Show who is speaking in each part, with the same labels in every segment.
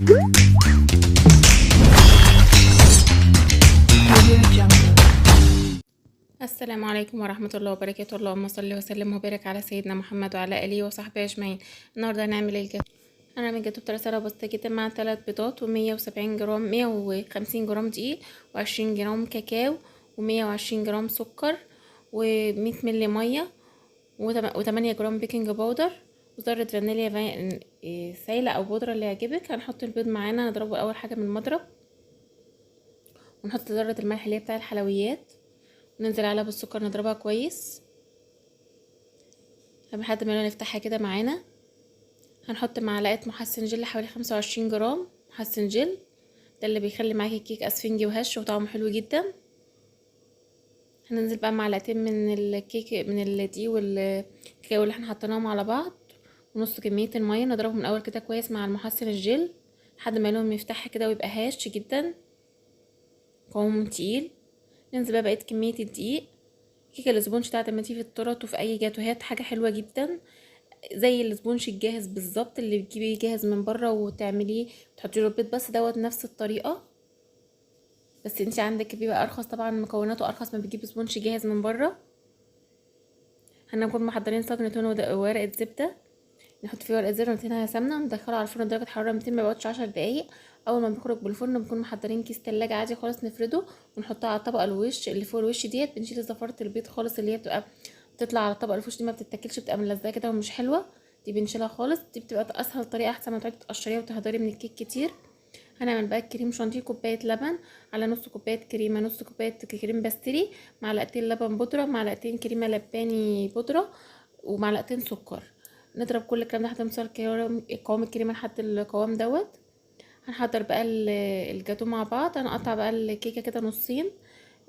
Speaker 1: Audio Jungle.
Speaker 2: السلام عليكم ورحمة الله وبركاته. اللهم صل وسلم وبارك على سيدنا محمد وعلى آله وصحبه أجمعين. النهارده هنعمل الجاتو. هنعمل جاتو بطريقة سهلة وبسيطة جدا مع 3 بيضات و170 جرام، 150 جرام دقيق، و20 جرام كاكاو، و120 جرام سكر، و100 ملي مية، و8 جرام baking powder، وذرة فانيليا سايلة أو بودرة اللي يعجبك. هنحط البيض معانا، نضربه أول حاجة من المضرب، ونحط ذرة الملح اللي هي بتاع الحلويات، وننزل عليها بالسكر نضربها كويس لحد ما نفتحها كده معانا. هنحط معلقة محسن جل حوالي 25 جرام محسن جل، ده اللي بيخلي معاكي الكيك اسفنجي وهش وطعمه حلو جدا. هننزل بقى معلقتين من الكيك من الدقيق والكاكاو اللي احنا حطيناهم على بعض، ونص كمية المية، نضربهم الاول كده كويس مع المحسن الجل لحد ما لونهم يفتح كده ويبقى هش جدا، قوامه تقيل. ننزل بقى بقية كمية الدقيق. كيكة ال sponge بتاعت لما تيجي في التورت وفي اي جاتوهات حاجة حلوة جدا، زي ال sponge الجاهز بالظبط اللي بتجيبيه جاهز من بره وتعمليه تحطي له البيض بس، دوت نفس الطريقة، بس انتي عندك بيبقى ارخص طبعا، مكوناته ارخص ما بتجيبي sponge جاهز من بره. هنكون محضرين صاج نتونه وورقة زبدة، نحط فيه ورقة زبدة وندهنها سمنة، وندخله على الفرن درجة حرارة 200، ما بيقعدش 10 دقايق. أول ما بيخرج من الفرن بنكون محضرين كيس تلاجة عادي خالص، نفرده ونحطها على الطبقة الوش اللي فوق الوش ديت، بنشيل زفارة البيض خالص اللي هي بتبقى بتطلع على الطبقة الوش دي، ما بتتاكلش، بتبقى ملزقة كده ومش حلوة، دي بنشيلها خالص. دي بتبقى أسهل طريقة، أحسن ما تقعدي تقشريها وتهدري من الكيك كتير. هنعمل بقى الكريم شانتيه، كوباية لبن على نص كوباية كريمة، نص كوباية كريم باستري، معلقتين لبن بودرة، معلقتين كريمة لباني بودرة، ومعلقتين سكر. نضرب كل الكلام ده لحد ما نوصل قوام الكريمة لحد القوام دوت. هنحضر بقى الجاتو مع بعض. هنقطع بقى الكيكة كده نصين،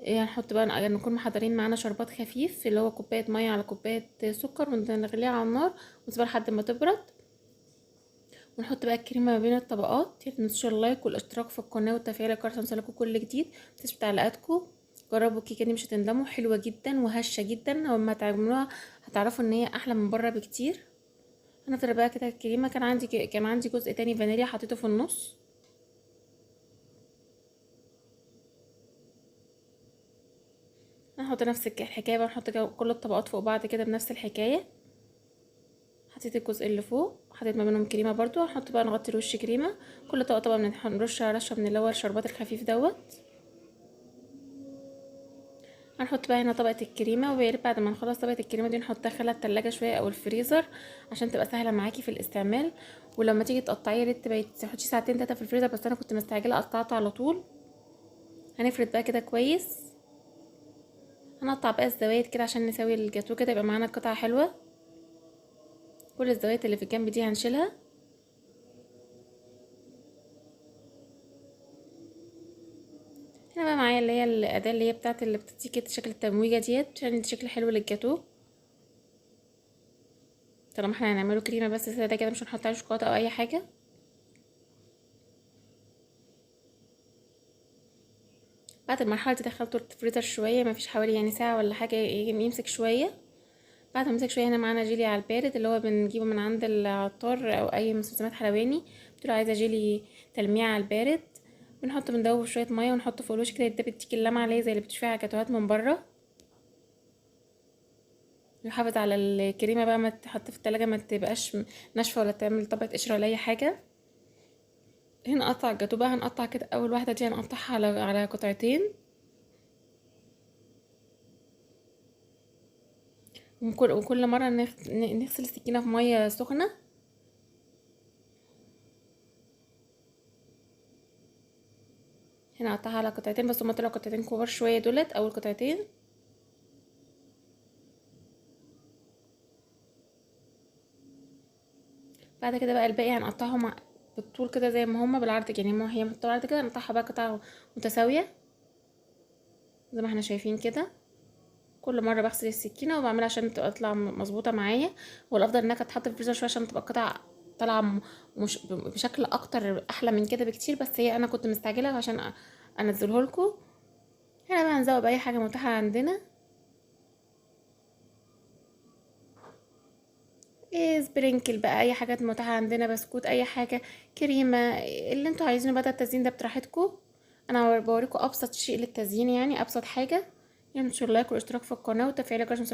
Speaker 2: هنحط بقى، نكون محضرين معانا شربات خفيف اللي هو كوباية مية على كوباية سكر، ونغليها على النار ونسيبها لحد ما تبرد، ونحط بقى الكريمة ما بين الطبقات. يا تنسوش ال like والاشتراك في القناة وتفعيل الجرس عشان يوصلكوا كل جديد. متنسوش تعليقاتكم، جربوا الكيكة دي مش هتندموا، حلوة جدا وهشة جدا، ولما تعملوها هتعرفوا ان هي احلى من بره بكتير. هنفرد بقى كده الكريمة. كان عندي جزء تاني فانيليا حطيته في النص. هنحط نفس الحكاية بقى، نحط كل الطبقات فوق بعض كده بنفس الحكاية. حطيت الجزء اللي فوق، حطيت ما بينهم كريمة برضو. هنحط بقى نغطي الوش كريمة، كل طبقة طبقة هنرشها رشة من اللي هو الشربات الخفيف دوت. هنحط بقى هنا طبقة الكريمة، ويا ريت بعد ما نخلص طبقة الكريمة دي نحطها خلال التلاجة شوية أو الفريزر عشان تبقى سهلة معاكي في الاستعمال. ولما تيجي تقطعيه يا ريت تبقي تحطيه ساعتين تلاتة في الفريزر، بس أنا كنت مستعجلة قطعته على طول. هنفرد بقى كده كويس، هنقطع بقى الزوايد كده عشان نسوي الجاتو كده يبقى معانا قطعة حلوة. كل الزوايد اللي في الجنب دي هنشيلها. هنا بقى معايا اللي هي الأداة اللي هي بتاعت اللي بتدي كده شكل التمويجة ديت عشان يدي شكل حلو للجاتو. طالما احنا هنعمله كريمة بس سادة كده، مش هنحط عليه شوكولاتة أو أي حاجة. بعد المرحلة دي دخلته الفريزر شوية، ما فيش حوالي ساعة ولا حاجة، يمسك شوية. بعد ما مسك شوية هنا معانا جيلي على البارد اللي هو بنجيبه من عند العطار أو أي مستلزمات حلواني، بتقول عايزة جيلي تلميع على البارد. بنحطه، بندوبه شوية مية ونحطه فوق الوش كده، يدي بتديك اللمعة اللي هي زي اللي بتشوفيها على جاتوهات من بره. يحافظ على الكريمة بقى ما تحط في التلاجة، ما تبقاش ناشفة ولا تعمل طبقة قشرة ولا أي حاجة. هنا قطع الجاتو بقى، هنقطع كده أول واحدة دي هنقطعها على قطعتين، وكل مرة نغسل السكينة في مية سخنة. هنا قطعها على قطعتين بس هما طلعوا قطعتين كبار شوية دولت، أول قطعتين. بعد كده بقى الباقي هنقطعهم بالطول كده زي ما هما بالعرض، يعني ما هي محطوطة بالعرض كده هنقطعها بقى قطع متساوية زي ما احنا شايفين كده. كل مرة بغسل السكينة وبعملها عشان تبقى تطلع مظبوطة معايا، والأفضل انها تتحط في الفريزر شوية عشان تبقى القطع طالعة مش بشكل أكتر أحلى من كده بكتير، بس هي أنا كنت مستعجلة عشان أنزله لكم. هنا بقى هنزود بأي حاجة متاحة عندنا. إيه sprinkle بقى، اي حاجات متاحة عندنا، بسكوت، اي حاجة، كريمة، اللي انتوا عايزينه بقى. التزيين ده براحتكم، انا بوريكم ابسط شيء للتزيين، يعني ابسط حاجة. يعني like والاشتراك في القناة وتفعيل الجرس.